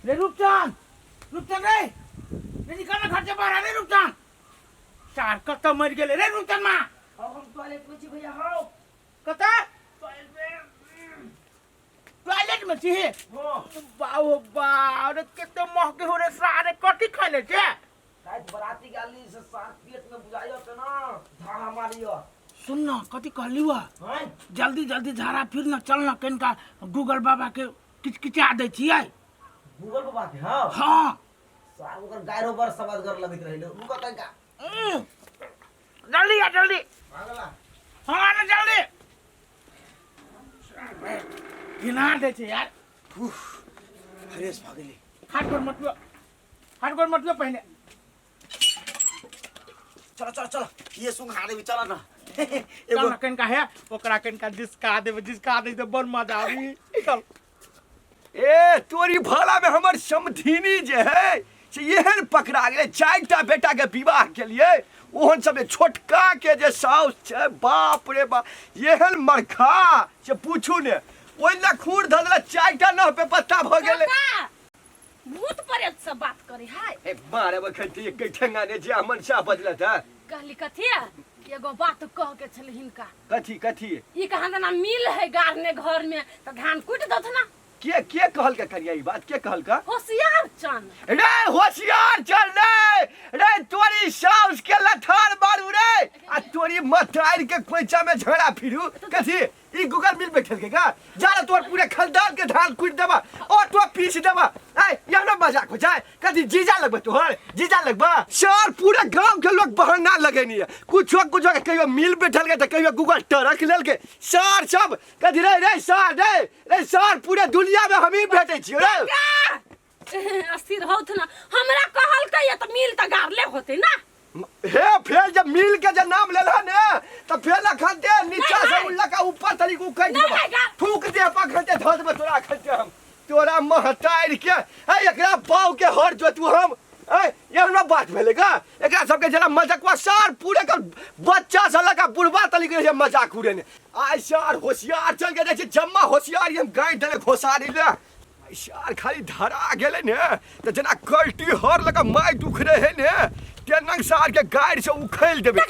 रे रूपचंद, रूपचंद रे, रे निकल ना घर से बाहर रे रूपचंद। सार कत मर गेले रे रूपचंद मां? अब हम टॉयलेट में छी भैया। हो कत टॉयलेट में। टॉयलेट में छी? हो। बाओ बा, अरे कते महके हो रे सारे, कथी खैले छे? रात बराती गाली से सार पेट में बुझाइयो त ना धाहा मारियो। सुन न, कथी कहली हुआ? हैं? जल्दी जल्दी झाड़ा फिर न, चल न कनिका गूगल बाबा के किचकिचा दै छियै। गूगल बाबा के? हां। हाँ। सार ओकर गायरो बर समझगर लगैत रहले, रुको तनिका। जल्दी आ, जल्दी। भागला। हाँ ना, जल्दी घिना दै छै यार। फ्रेश भऽ गेलै। हाथ गोर मटलो, हाथ गोर मटलो पहिने। चलो चलो चलो, ये सुंघा देबी, चलो ना। चल एगो न कनिका हे ओकरा कनिका जिसका देबै, जिसका देबै तऽ बड़ मजा आबी, चल। ए तोरी भला में हमर समधिनी जे है से एहन पकड़ा गेलै। 4टा बेटा के विवाह के लिए ओहन सब छोटका के जे साउस छै, बाप रे बाप, एहन मरखा से पूछू ने, ओहि लए खूर धऽ देलक, 4टा नह पे पत्ता भऽ गेलै। काका, भूत प्रेत से बात करे है? ए मारे बखत एक ठेंगा ने जे अमन शाह बजलत है। कहली कथी, एगो बात कह के छल हिनका। कथी कथी? ई कहाँ ना मिल है गारने घर में त धान कुट दत ना। के के कहल के करिया ई बात, के कहल का? होशियार चन। रे होशियार चल रे, रे तोरी साउस के लथार मारू रे, आ तोरी मतार के कोइचा में झगड़ा फिरू। कथी ई गूगल मिल बैठल के का जा रे, तोर पूरे खलदान के धान कुट देबा और तो पीस देबा। ए यह ना मजाक हो जाए, कथी जीजा लगबा तोहर, जीजा लगबा? सर पूरा गांव के लोग बहाना लगेनी है कुछो कुछो के, कहियो मिल बैठल के त कहियो गूगल टरक लेल के, सर सब कथी रे रे सर रे रे सर पूरे दुनिया में हमही भेटै छियो रे। अस्थिर होत ना, हमरा कहलकै त मिल त गारले होते ना। हे फेर जब मिल के जब नाम लेला ने त फेर अखन दे नीचा से नहीं। उल्ला का ऊपर तरीक उखड़ नहीं, देबा। नहीं, गा- थूक दे पखन दे धऽ देबा तोरा अखन दे हम तोरा महतारि के। ए एकरा पाव के हर जोतू हम। ए ये हमरा बात भेलै का एकरा सबके जेना मजकवा सार पूरे के बच्चा से लगा बुढ़बा तलिक रहे मजाक उड़ेने। आइ सार होशियार चल के जाइ छै जम्मा होशियारी हम गाड़ि देले घोसारी ले। सार खाली धरा गेलै ने तऽ जेना कल्टी हर लगा माटि उखड़े है ने तेना सार के गाड़ि से उखैल देबै।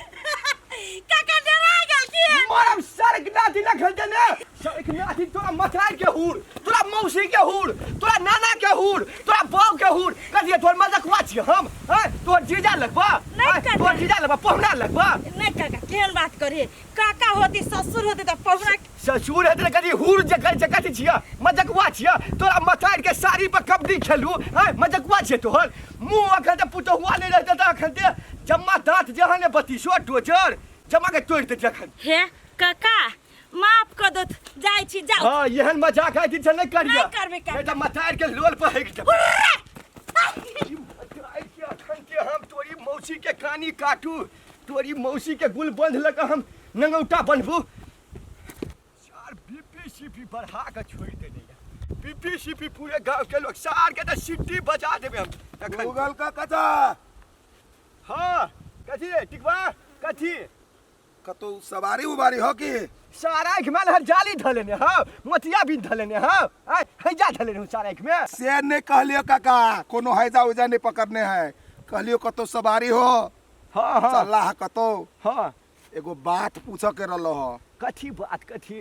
काका डरा गेल की? मरम सरक नाथी ना खेलते ने सरक नाथी, तोरा मथाई के हुर, तोरा मौसी के हुर, तोरा नाना के हुर, तोरा बाप के हुर। कथी तोर मजकवा छी हम? हैं तोर जीजा लगबा? नहीं हैं? काका। तोर जीजा लगबा, पहुना लगबा? नहीं काका, केहन बात करे, काका होती ससुर होती त पहुना। ससुर हेतै कथी हुर जे कहै छै, कथी छियै मजकवा छियै? तोरा मथाई के साड़ी पर कबड्डी खेलू हैं मजकवा छियै तोहर मुँह? अखन तऽ पुतहुआ नहि रहतै तऽ अखन ते जम्मा दाँत जहाँ ने बतीसो डोजर जमा के तोड़ि देतै अखन। हे काका, माफ कर दो, जाइ छी, जाउ। हाँ एहन मजाक है दिन से नहीं करिए। नहीं करबै काका। नहीं तऽ मथाई के लोल पर हेक देबै। ई मथाई के अखन के हम तोरी मौसी के कानी काटू, तोरी मौसी के गुल बंध लऽ कऽ हम नंगौटा बन्हबू। सार बीपी सीपी बढ़ा के छोड़ देने या बीपी सीपी पूरे गांव के लोग सार के तऽ सीटी बजा देबे हम तखन। गूगल का कथा। हाँ कथी रे टिकवा कथी? कतौ सवारी उबारी हो की? सारा आँखि में हर जाली धऽ लेने हँ, मोतिया बिन धऽ लेने हँ, आँय हैजा धऽ लेने हूँ सारा आँखि में। से नहीं कहलियो काका, कोनो हैजा उजा नहीं पकड़ने है, कहलियो कतौ सवारी हो। हाँ हाँ। चलला है कतौ? हाँ। एगो बात पूछ के रहलो हो। कथी बात कथी?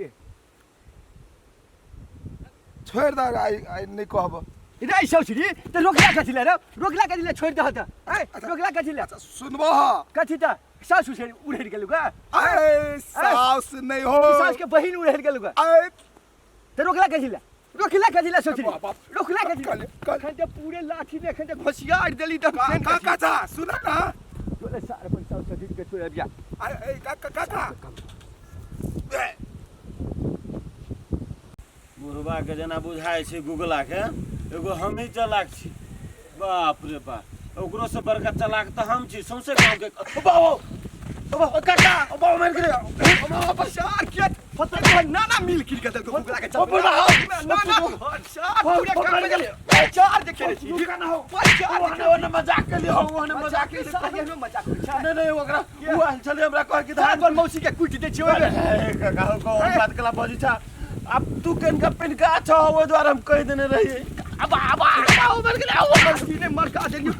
छोड़ दे, आई आई नहीं कहब। रे सौसरी त रोकला कथी ले रे, रोकला कथी ले, छोड़ दह त ए रोकला कथी ले? अच्छा सुनबो ह। कथी त सासु से उड़ेड़ गेलु का? ए सास नहीं हो। सास के बहिन उड़ेड़ गेलु का? ए त रोकला कथी ले, रोकला कथी ले सौसरी, बाप, बाप। रोकला कथी ले? कल- कल- अखन त पूरे लाठी ने अखन त घोसियार देली त का का काचा सुन ना। तोरे सार अपन सास सदी के छोड़ बिया। अरे ए का का काका। बुढ़बा के जेना बुझाइ छै गुगला के एगो हमही चलाक छी, बाप रे बाप, ओकरो से बड़का चलाक तऽ हम छी सौंसे गाँव के। ओ बाबा, ओ बाबा, काका, ओ बाबा मारि गेलै। ओ बाबा सार के फतल को नाना मिल किल के देलको गुगला के। ओ बुढ़बा, हो। ना ना सार पूरे काम में गेलै चार देखे छी। रुका ना हो। चार ओ ओने ओने मजाक के लिए हो, ओने मजाक के लिए। सार एहनो मजाक होइ छै? नहीं नहीं, ओकरा उ आयल छलै हमरा कह के धान पर मौसी के कुटि दै छियै ओहिमे। ए, काका हो कौन बात कला बजै छा? अब तू कनका पिनका छौ ओहि दुआरे हम कहि देने रहियै। अब अब अब मर गेलै, अब सीने मरका देलियौ।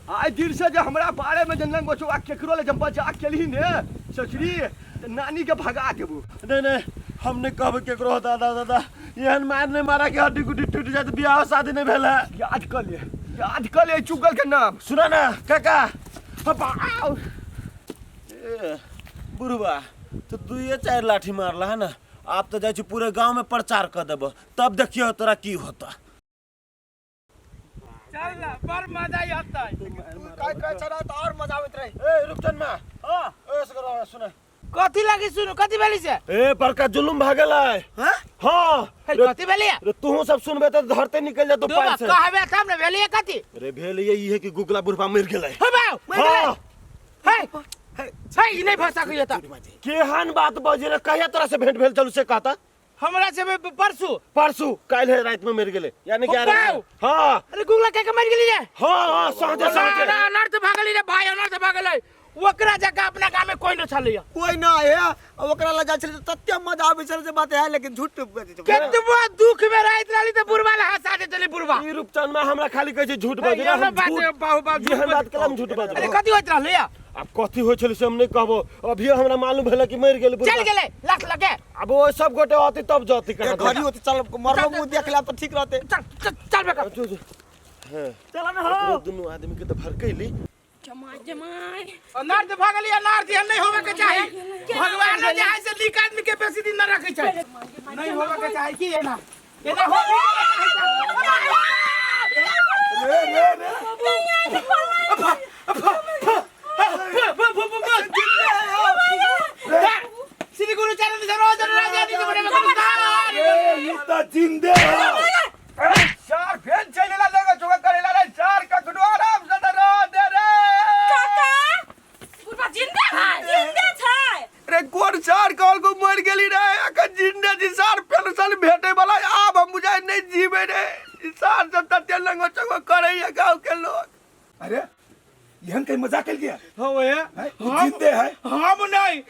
आइ दिन से जे हमरा बारे में जे नंगो छौ आ केकरो ले जे मजाक केलही ने ससुरी, तऽ नानी के भगा देबो। नहीं नहीं, हम नहीं कहबै केकरो। दादा दादा, एहन मार नहीं मारा कि हड्डी गुड्डी टूटि जाए, बियाह शादी नहीं भेल है। याद कर ले, याद कर ले चुगल के नाम। सुना ना काका, आओ। ए, बुढ़वा तो दुइये चारि लाठी मारला है ना, आप तो जाइ छी पूरे गांव में प्रचार कर देबो, तब देखियो तोरा की होता। चल ना, बड़ मजा आता है। काय काय चला तो और मजा आबैत रहे। ए रुपचन मा, हां ए सकर सुन। कथी लागी सुनो, कथी भेली से? ए बड़का जुलुम भागल है। हां? हां। हे, कथी भेली है? रे तू सब सुनबे त धरते निकल जातो दो पार से। कहबे तब ने भेली है कथी? रे भेल ये ई है कि गुगला बुढ़वा मर गेलै। हे बाऊ, मर गेलै। हां। हे, हे, ई नहीं भसा कहियो त। केहन बात बजे रे, कहिया तोरा से भेंट भेल चलू से कहता? हमरा से परसू। परसू काल्हि है रात में मर गेलै, यानी कि बाऊ। हां। अरे गुगला के के मर गेली रे? हां हां, सहजे सहजे। ना, अनर्थ भागली रे भाई, अनर्थ भागलै। ओकरा जगह अपना गांव में कोई न छलैया। कोई ना है, आ ओकरा लग जाइ छलै त तते मजा आबै छलै जे बात है, लेकिन झूठ बजै छै। केतबो दुख में रहैत रहली त बुढ़वा ला हंसा दे छलै बुढ़वा। ई रूपचंद में हमरा खाली कहै छै झूठ बजै, एहन हम बात झूठ- है, बाहु, बाहु, झूठ एहन बात बजै। केला हम झूठ बजबै। अरे कथी होइत रहलै या? आब कथी होइ छलै से हम नहि कहबो, अभी हमरा मालूम भेलै कि मरि गेल बुढ़वा। चलि गेलै लाख लगे। आब ओ सब गोटे अति तब जति एक घड़ी होते चल मरलो मुंह देख लेब त ठीक रहते। चल, चल, चल बेटा। जो, जो। हां। चल ना हो। दुनू आदमी के त भड़कैली। जमाई जमाई। अनर्थ भऽ गेलै, अनर्थ एहन नहि होबे के चाही। भगवान जे है से नीक आदमी के बेसी दिन न रखै छै। नहीं होबे के चाही की एना एना हो। रे रे रे, श्री गुरु चरण सरोज राजा निज बड़े रे, ई त जिंदे है। सार फेर चलि एला लगा चोगा करेला रे सार, कखनो आराम से त रह दे रे। काका, बुढ़वा जिंदा है, जिंदे छै। रे कोन सार कहल को मर गेली रे, अखन जिंदे छी सार, पेंशन भेटे वाला आब हम बुझाइ नहीं जीवे रे। ई सार सब तते लंगो चोगो करैया गाँव के लोग। अरे एहन कहीं मजाक कल गया? हो ये हैं? ई जिंदे है। हम नहीं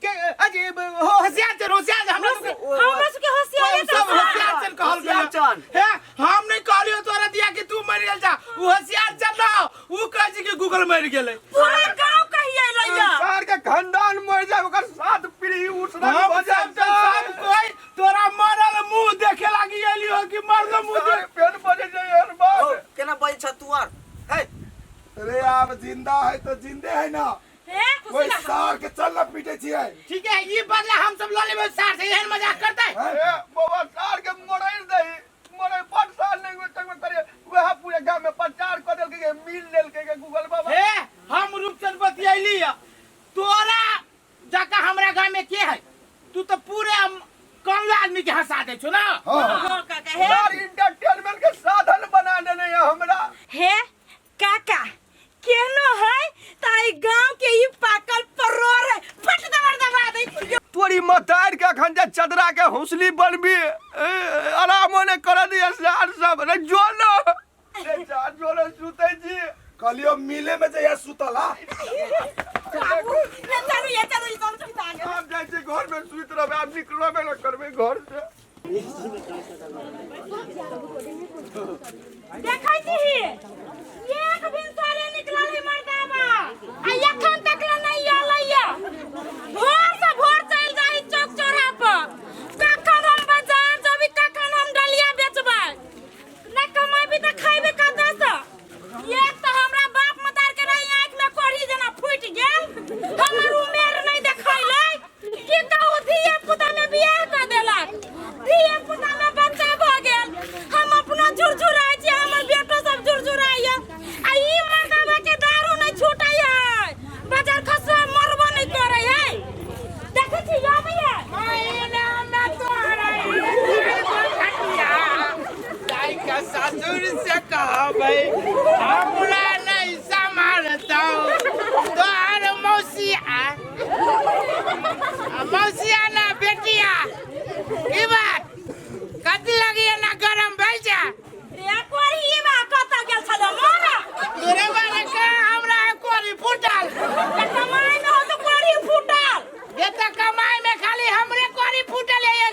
के अजी हो, होशियार चल, होशियार चल, हमरा सबके हमरा सबके होशियारी सब होशियार चल कहल होशियार चल। हे, हम नहीं कहलियो तोरा दिया कि तू मर गेल जा, उ होशियार चल ना, उ कहै छै कि गूगल मर गेलै। पूरा गांव कहिए लैया। सार के खानदान मर जाए, ओकर सात पीढ़ी उठना हम भऽ जाए। सब सब कोई तोरा मरल मुंह देखे लागी एलियो कि मरल मुंह सार देख फेर बजे छै एहन बात। ओ, केना बजै छ तू आर? हे। अरे आब जिंदा है तो जिंदे है ना। हे, कोई सार के चल ना पीटे छियै। ठीक है, ई बदला हम सब ल लेबै सार से, एहन मजाक करतै। ए, बौआ सार के मरैर दही, मरै बड सार नहि चंग करे, वएह पूरे गाम में प्रचार कऽ देलकै के मिल लेलकै के गूगल बाबा। हे, हम रूपचंद बतियैली है, तोरा जका हमरा गांव में के है? तू तो पूरे कमला आदमी के हंसा दे छो ना। हां। हां काका, हे। सार इंटरटेनमेंट के साधन बना देने है हमरा। हे काका, केहनो है त ई गांव के ई पाकल परोर है, फट दबा दबा दे। तोरी मतार के अखन जे चदरा के हौसली बनबी, ए, आरामो ने कर दिया सार सब। रे जो न रे सार, जो न सुतै छी। कहलियो मिले में जइया सुतला। बाबू, ये चलू, ये चलू, ये चलू, चलू, आगे। आब जाइ छी घर में सुति रहबै, आब निकलबे न करबै घर से। देखै छी एक दिन सारे निकलल है मर्दाबा, आ एखन तक ले नहीं आलैया। भोर से भोर चलि जाइ चौक चौराहा पर। कखन हम बाजार जबी, कखन हम डलिया बेचबै? नहीं कमाबी त खैबे कतऽ से? एक तऽ हमरा बाप मतार के रही आँखि में कोढ़ी जेना फूटि गेल, हमर उमेर नहीं देखैलै की कहू। धिया पुता में बियाह कऽ देलक, धिया पुता में बच्चा भऽ गेल। हम अपनो झुरझुराइ छी, हमर बेटो सब झुरझुराइया, आ ई मर्दाबा के दारू नहीं छूटै है, बाजार खसुआ मरबो नहीं करै है। देखै छी आबैया। महीना में तोहरा जाय के ससुर से कहबै हमरा नहीं सम्हारतौ तोहर मौसिया। मौसिया ना बेटिया, ई बात कथी लगी ना गरम भेल छै? रे कोढ़ी बा, कतऽ गेल छलो मोरा? तोरे बारे का हमरा कोरी फूटल। त कमाइ में हो तो कोढ़ी फूटल। ये तो कमाई में खाली हमरे कोरी फूटल है ये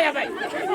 नहीं अबै।